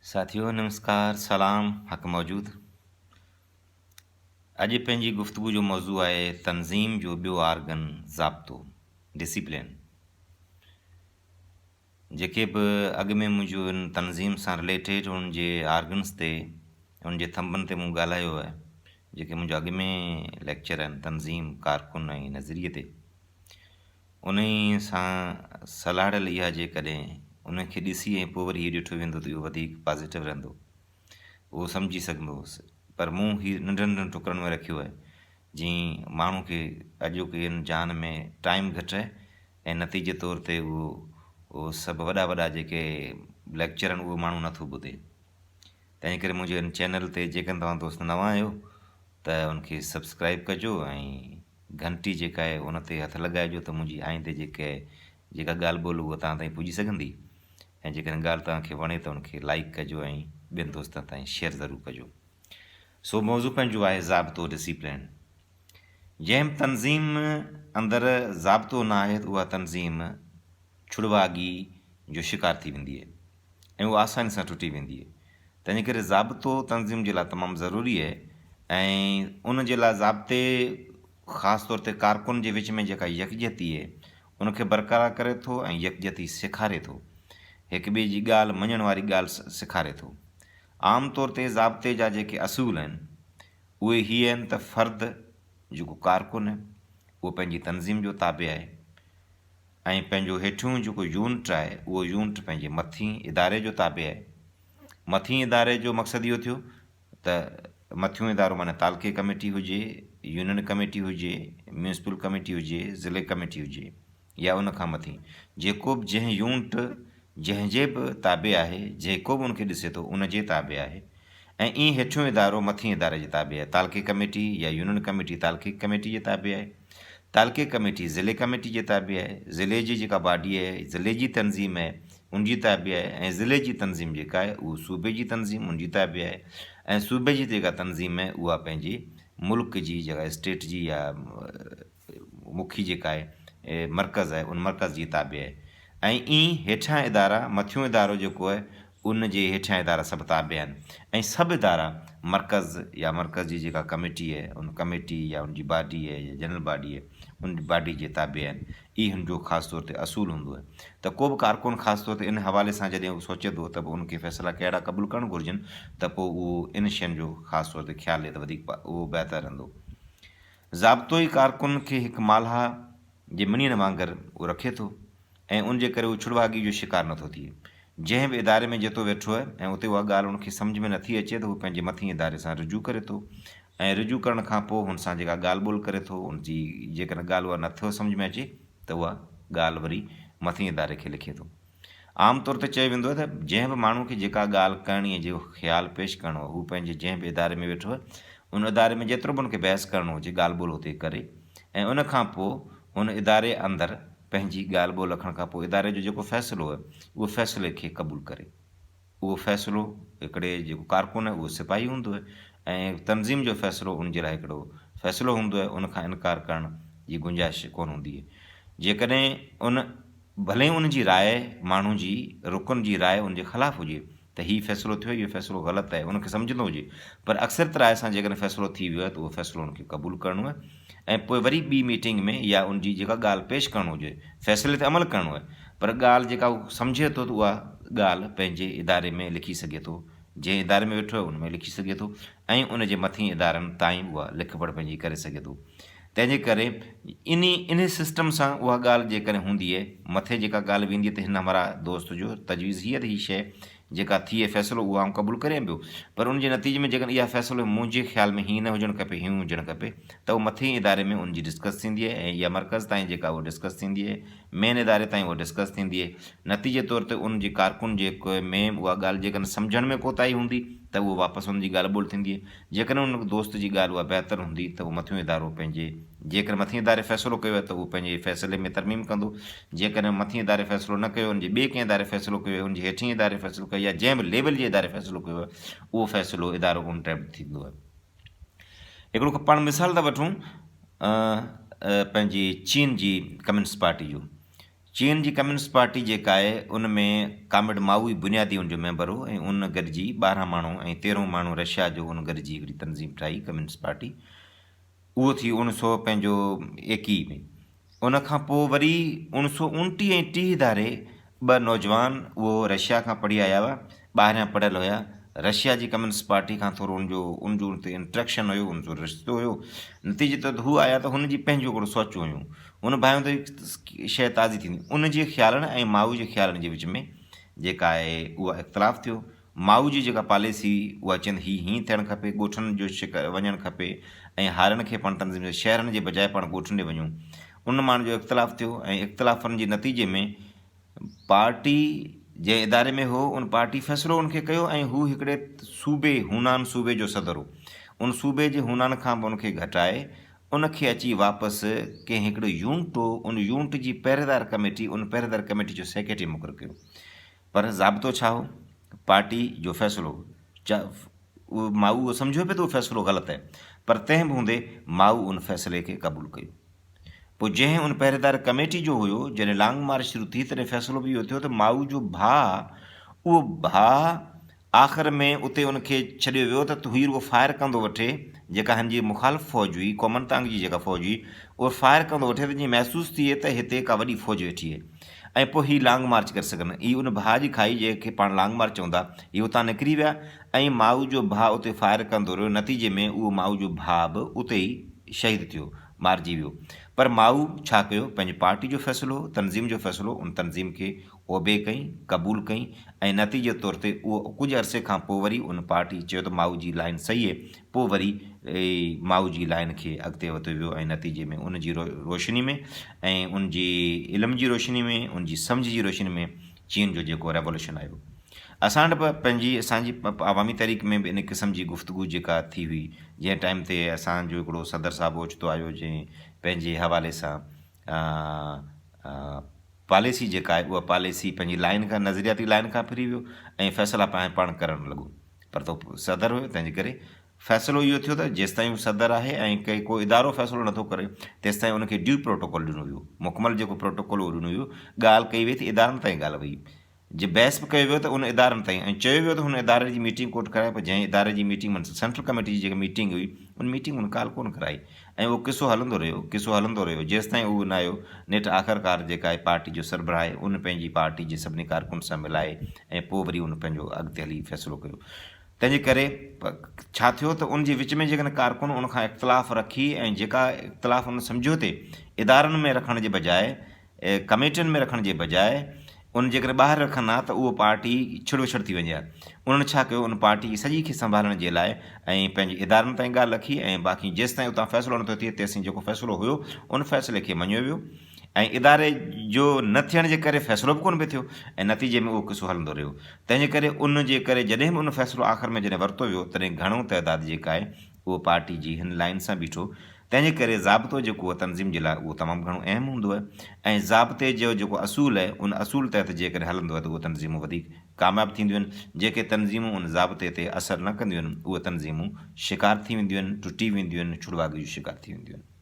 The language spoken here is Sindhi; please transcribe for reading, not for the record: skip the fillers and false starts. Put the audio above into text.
ساٿيو نمسڪار سلام حق موجود اڄ پنهنجي گفتگو جو موضوع آهي تنظيم جو ٻيو آرگن ضابطو ڊسيپلين جيڪي به اڳ ۾ منهنجو ان تنظيم سان رليٽيڊ ان جي آرگنس تي ان جي ٿنڀن تي مون ڳالهايو آهي جيڪي منهنجو اڳ ۾ ليڪچر آهن تنظيم ڪارڪن ۽ نظريي تي انهيء سان سلهاڙيل اها جيڪڏهن ان کي ڏسي ۽ پوء وري هي ڏٺو ويندو ته اهو وڌيڪ پازيٽو رهندو. اهو سمجهي سگهندو. پر مون هي ننڍن ننڍن ٽڪرن ۾ رکيو آهي جيئن ماڻهو کي اڄوڪي هن جهان ۾ ٽائيم گهٽ آهي ۽ نتيجي طور تي اهو اهو سڀ وڏا وڏا جيڪي ليڪچر آهن اهو ماڻهو نٿو ٻڌي. تنهن ڪري منهنجي هن چينل تي جيڪڏهن توهان دوست نوان آهيو ته ان کي سبسڪرائيب ڪجو ۽ گهنٽي جيڪا آهي ان تي هٿ لڳائجو ته منهنجي آئيندي جيڪي جيڪا ڳالهه ٻولهه اها توهان تائين پڄي سگهندي ۽ جيڪڏهن ڳالهه توهان کي وڻي ته ان کي لائيڪ ڪجو ۽ ٻين دوستن تائين شيئر ضرور ڪجو. سو موضوع پنهنجو آهي ضابطو ڊسيپلين. جنهن به تنظيم اندر ضابطو نه آهي ته اها تنظيم ڇڙواڳي جو شڪار ٿي ويندي آهي ۽ اها آساني سان ٽٽي ويندي آهي. تنهنجي ڪري ضابطو تنظيم جي لاء تمام ضروري آهي ۽ ان جي لاء ضابطي خاص طور تي ڪارڪن جي وچ ۾ جيڪا يڪجهتي آهي ان کي برقرار ڪري ٿو ۽ يڪجهتي سيکاري ٿو. هڪ ٻئي جي ڳالهه مڃڻ واري ڳالهه سيکاري ٿو. عام طور تي ضابطي جا جيڪي اصول آهن اهي هي آهن ته فرد جيڪو ڪارڪن آهي اهو پنهنجي تنظيم جو تابع آهي. ۽ پنهنجو هيٺيون جيڪو يونٽ آهي اهو يونٽ پنهنجي مٿين اداري جو تابع آهي. مٿين اداري جو مقصد اهو ٿيو ته مٿيون ادارو معنيٰ تعلقي ڪميٽي هجي، يونين ڪميٽي هجي، ميونسپل ڪميٽي هجي، ضلعي ڪميٽي هجي يا ان کان مٿين جيڪو به جنهن يونٽ جنهن جي به تابع آهي، جيڪو به ان کي ڏسي ٿو ان جي تابع آهي ۽ ائين هيٺيون ادارو مٿين اداري جي تابع آهي. تعلقي ڪميٽي يا يونين ڪميٽي تعلقي ڪميٽي جي تابع آهي. تعلقي ڪميٽي ضلعي ڪميٽي جي تابع آهي. ضلعي جي جيڪا باڊي آهي، ضلعي جي تنظيم آهي، ان جي تابع آهي ۽ ضلعي جي تنظيم جيڪا آهي اهو صوبي جي تنظيم ان جي تابع آهي ۽ صوبي جي جيڪا تنظيم آهي اها پنهنجي ملڪ جي جيڪا اسٽيٽ جي يا مکي جيڪا آهي مرڪز آهي ان مرڪز جي تابع آهي ۽ ائين هيٺيان ادارا مٿيون ادارو جيڪو آهي ان جي هيٺيان ادارا سڀ تابع آهن ۽ سڀ ادارا مرڪز يا مرڪز جي جيڪا ڪميٽي آهي ان ڪميٽي يا ان جي باڊي آهي يا جنرل باڊي آهي ان باڊي جي تابع آهن. اهي هن جو خاص طور تي اصول هوندو آهي ته ڪو به ڪارڪن خاص طور تي ان حوالي سان جڏهن هو سوچي ٿو ته ان کي فيصلا ڪهڙا قبول ڪرڻ گهرجن ته پوء اهو ان شين جو خاص طور تي خيال ڏي ته وڌيڪ اهو بهتر رهندو. ضابطو ئي ڪارڪن کي هڪ مالها جي مڻين وانگر اهو رکي ٿو ۽ ان جي ڪري هو ڇڙواڳي جو شڪار نٿو ٿئي. جنهن به اداري ۾ جتو ويٺو آهي ۽ اتي اها ڳالهه ان کي سمجهه ۾ نٿي اچي ته هو پنهنجي مٿئين اداري سان رجوع ڪري ٿو ۽ رجوع ڪرڻ کان پوء هن سان جيڪا ڳالهه ٻولهه ڪري ٿو ان جي جيڪڏهن ڳالهه اها نٿو سمجهه ۾ اچي ته اها ڳالهه وري مٿئين اداري کي لکي ٿو. عام طور تي چيو ويندو آهي ته جنهن به ماڻهو کي جيڪا ڳالهه ڪرڻي ۽ جيڪو خيال پيش ڪرڻو آهي هو پنهنجي جنهن به اداري ۾ ويٺو آهي ان اداري ۾ جيترو به ان کي بحث ڪرڻو هجي ڳالهه ٻولهه اتي ڪري ۽ ان کان پوء ان اداري اندر پنهنجي ڳالهه ٻولهه رکڻ کان پوء اداري جو جيڪو فيصلو آهي اهو فيصلي کي قبول ڪري. اهو فيصلو هڪڙي جيڪو ڪارڪن آهي اهو سپاهي هوندو آهي ۽ تنظيم جو فيصلو ان جي لاء هڪڙو فيصلو هوندو آهي ان کان انڪار ڪرڻ جي گنجائش ڪونه هوندي آهي جيڪڏهن ان ڀلي ان جي راء ماڻهو جي رڪن جي راء ان جي خلاف هجي ته هي فيصلو ٿيو اهو فيصلو غلط آهي ان کي سمجهندو هجي پر اڪثريت راء سان جيڪڏهن فيصلو ٿي ويو آهي ته اهو فيصلو ان کي قبول ڪرڻو آهي ۽ پوء وري ٻي ميٽنگ ۾ يا ان جي جيڪا ڳالهه پيش ڪرڻو هجي فيصلي تي عمل ڪرڻو آهي پر ڳالهه جيڪا هو سمجهي ٿو ته اها ڳالهه پنهنجي اداري ۾ لکي سگهي ٿو جنهن اداري ۾ ويٺو آهي ان ۾ لکي سگهي ٿو ۽ ان جي مٿين ادارن تائين اها لک پڙهه پنهنجي ڪري سگهي ٿو تنهن جي ڪري انهي انهي سسٽم سان اها ڳالهه جيڪڏهن هوندي اهي مٿي جيڪا ڳالهه ويندي ته هن همراهه دوست جو تجويز هي ته هي شيء جيڪا ٿي اهي فيصلو اهو آئون قبول ڪريان پيو پر ان جي نتيجي ۾ جيڪڏهن اها فيصلو منهنجي خيال ۾ هيئن نه هجڻ کپي هيئن هجڻ کپي ته اهو مٿئين اداري ۾ ان جي ڊسڪس ٿيندي اهي ۽ يا مرڪز تائين جيڪا اهو ڊسڪس ٿيندي اهي مين اداري تائين اها ڊسڪس ٿيندي اهي نتيجي طور تي ان جي ڪارڪن جي ۾ اها ڳالهه جيڪڏهن سمجهڻ ۾ ڪوتاهي هوندي ته اهو واپس ان جي ڳالهه ٻولهه ٿيندي اهي جيڪڏهن ان دوست جي ڳالهه اها بهتر هوندي ته اهو مٿيون ادارو پنهنجي جيڪڏهن مٿين اداري فيصلو ڪيو آهي ته اهو پنهنجي فيصلي ۾ ترميم ڪندو، جيڪڏهن مٿين اداري فيصلو نه ڪيو ان جي ٻئي ڪنهن اداري فيصلو ڪيو آهي، ان جي هيٺئين اداري فيصلو ڪيو يا جنهن به ليول جي اداري فيصلو ڪيو آهي اهو فيصلو ادارو ان ٽائيپ ٿيندو آهي. هڪڙو پاڻ مثال ٿا وٺون پنهنجي چين جي ڪميونسٽ پارٽي جو. چين جي ڪميونسٽ پارٽي جيڪا آهي ان ۾ ڪامريڊ مائو ئي بنيادي ان جو ميمبر هو ۽ ان گڏجي 12 ماڻهو ۽ تيرهون ماڻهو رشيا جو ان گڏجي هڪڙي تنظيم ٺاهي ڪميونسٽ پارٽي اهو ٿي اوڻ سو پنهنجو ايڪيهه ۾. ان کان پوء وري اوڻ سو اوڻٽيهه ۽ 30 ڌاري ٻه نوجوان اهو رشيا کان پڙهي آيا هئا، ٻاهريان پڙهيل هيا، رشيا جي ڪميونسٽ پارٽي کان ٿورو ان جو ان جو ان تي انٽريڪشن هيو، ان جو رشتو هيو، نتيجي طور هو آيا ته هن جي پنهنجون هڪڙو سوچون هيون، هن ڀانيو ته هڪ شيء تازي ٿيندي، ان جي خيالن ۽ مائو جي خيالن جي وچ ۾ جيڪا آهي اها اختلاف ٿيو، مائو جي جيڪا پاليسي هئي اها چين هي هيئن ٿيڻ کپي، ڳوٺن جو شڪ وڃڻ کپي ۽ هارين کي پاڻ تنظيم سان شهرن جي بجاء پاڻ ڳوٺن ڏي وڃون. ان ماڻهن جو اختلاف ٿيو ۽ اختلافن جي نتيجي ۾ پارٽي جنهن اداري ۾ هو ان پارٽي فيصلو ان کي ڪيو ۽ هو هڪڙي صوبي هونان صوبي جو صدر هو ان صوبي جي هونان کان به ان کي گهٽائي ان کي اچي واپس ڪنهن هڪڙو يونٽ هو ان يونٽ جي پهريدار ڪميٽي ان پهريدار ڪميٽي جو سيڪريٽري مقرر ڪيو. پر ضابطو ڇا هو؟ پارٽي جو فيصلو اهو مائو اهو سمجهيو پئي ته اهو فيصلو غلط آهي پر تنهن به هوندي مائو ان فيصلي کي قبول ڪيو. پوء جنهن ان پهريدار ڪميٽي جو هيو جڏهن لانگ مارچ شروع ٿي تڏهن فيصلو به اهو ٿيو ته مائو جو ڀاء اهو ڀاء آخر ۾ اتي ان کي ڇڏيو ويو ته هي رڳو فائر ڪندو وٺي، جيڪا هن جي مخالف فوج هئي، ڪومنتانگ جي جيڪا فوج هئي، اهو فائر ڪندو وٺي ته جيئن محسوس ٿئي ته هتي ڪا وڏي فوج ويٺي اهي ۽ پوء هي لانگ مارچ ڪري سگهن. هي ان ڀاء جي کائي جنهن کي پاڻ لانگ مارچ چون ٿا، هي اتان نڪري ويا ۽ مائو جو ڀاء اتي فائر ڪندو رهيو، نتيجي ۾ اهو مائو جو ڀاء به اتي ئي شهيد ٿيو، مارجي ويو. پر مائو ڇا ڪيو، پنهنجي پارٽي جو فيصلو هو، تنظيم جو فيصلو هو، ان تنظيم کي اوبي ڪئي، قبول ڪئي ۽ نتيجي طور تي اهو ڪجهه عرصي کان پوء وري ان پارٽي چيو ته مائو جي لائين صحيح اهي، پوء وري مائو جي لائين کي اڳتي وڌيو ويو ۽ نتيجي ۾ ان جي روشني ۾ ۽ ان جي علم جي روشني ۾ ان جي سمجهه جي روشني ۾ چين جو جيڪو ريولوشن آيو. اسان وٽ به پنهنجي اسان جي عوامي تحريڪ ۾ به ان قسم جي گفتگو جيڪا ٿي هئي جنهن ٽائيم تي اسان جو هڪڙو صدر صاحب اوچتو آيو جنهن پنهنجي حوالي سان پاليسي جيڪا آهي اها پاليسي پنهنجي لائين کان نظرياتي لائين کان ڦري ويو ۽ فيصلا پنهنجا پاڻ ڪرڻ لڳو پر تو صدر هيو تنهن جي ڪري فيصلو اهو ٿيو ته جيستائين هو صدر آهي ۽ ڪي ڪو ادارو فيصلو نٿو ڪري تيستائين ان کي ڊيو پروٽوڪول ڏنو ويو مڪمل جيڪو پروٽوڪول اهو ڏنو ويو ڳالهه ڪئي وئي ته ادارن تائين ڳالهه وئي جي بحث به ڪيو ويو ته ان ادارن تائين ۽ چيو ويو ته هن اداري جي ميٽنگ ڪوٺ ڪرائي پر جنهن اداري جي ميٽنگ معنيٰ سينٽرل ڪميٽي جي جيڪا ميٽنگ هئي ان ميٽنگ هن ڪال ڪونه ڪرائي ۽ اهو قصو هلندو رهيو قصو هلندو رهيو جيستائين اهو نه آيو نيٺ آخرڪار جيڪا آهي پارٽي جو سربراهه آهي ان پنهنجي پارٽي جي سڀني ڪارڪن سان ملائي ۽ پوء وري ان پنهنجو اڳتي هلي فيصلو ڪيو تنهن جي ڪري ڇا ٿيو ته ان جي وچ ۾ جيڪڏهن ڪارڪن ان کان اختلاف رکي ۽ جيڪا اختلاف ان سمجهيو تي ادارن ۾ رکڻ جي بجاء ڪميٽين ۾ رکڻ جي بجاء ان جيڪڏهن ٻاهر رکن ها ته اهو پارٽي ڇڙ وڇڙ ٿي وڃي ها. انهن ڇا ڪيو ان پارٽي کي سڄي کي سنڀالڻ جي لاء ۽ پنهنجي ادارن تائين ڳالهه رکي ۽ باقي جيستائين اتان فيصلو نٿو ٿئي تيسين جيڪو فيصلو هيو ان فيصلي کي مڃيو ويو ۽ اداري جو نه ٿيڻ جي ڪري فيصلو به ڪونه پئي ٿيو ۽ نتيجي ۾ اهو قصو هلندو رهيو. تنهن جي ڪري ان جي ڪري جڏهن به ان فيصلو آخر ۾ جڏهن ورتو ويو تڏهن گهڻو تعداد جيڪا آهي اهو پارٽي جي هن لائين سان بيٺو، تنهن جي ڪري ضابطو جيڪو آهي تنظيم جي لاء اهو تمام گهڻو اهم هوندو آهي ۽ ضابطي جو جيڪو اصول آهي ان اصول تحت جيڪڏهن هلندو آهي ته اهي تنظيمون وڌيڪ ڪامياب ٿينديون آهن، جيڪي تنظيمون ان ضابطي تي اثر نه ڪنديون آهن اهي تنظيمون شڪار ٿي وينديون آهن، ٽٽي وينديون آهن، ڇڙواڳي جو شڪار ٿي وينديون آهن.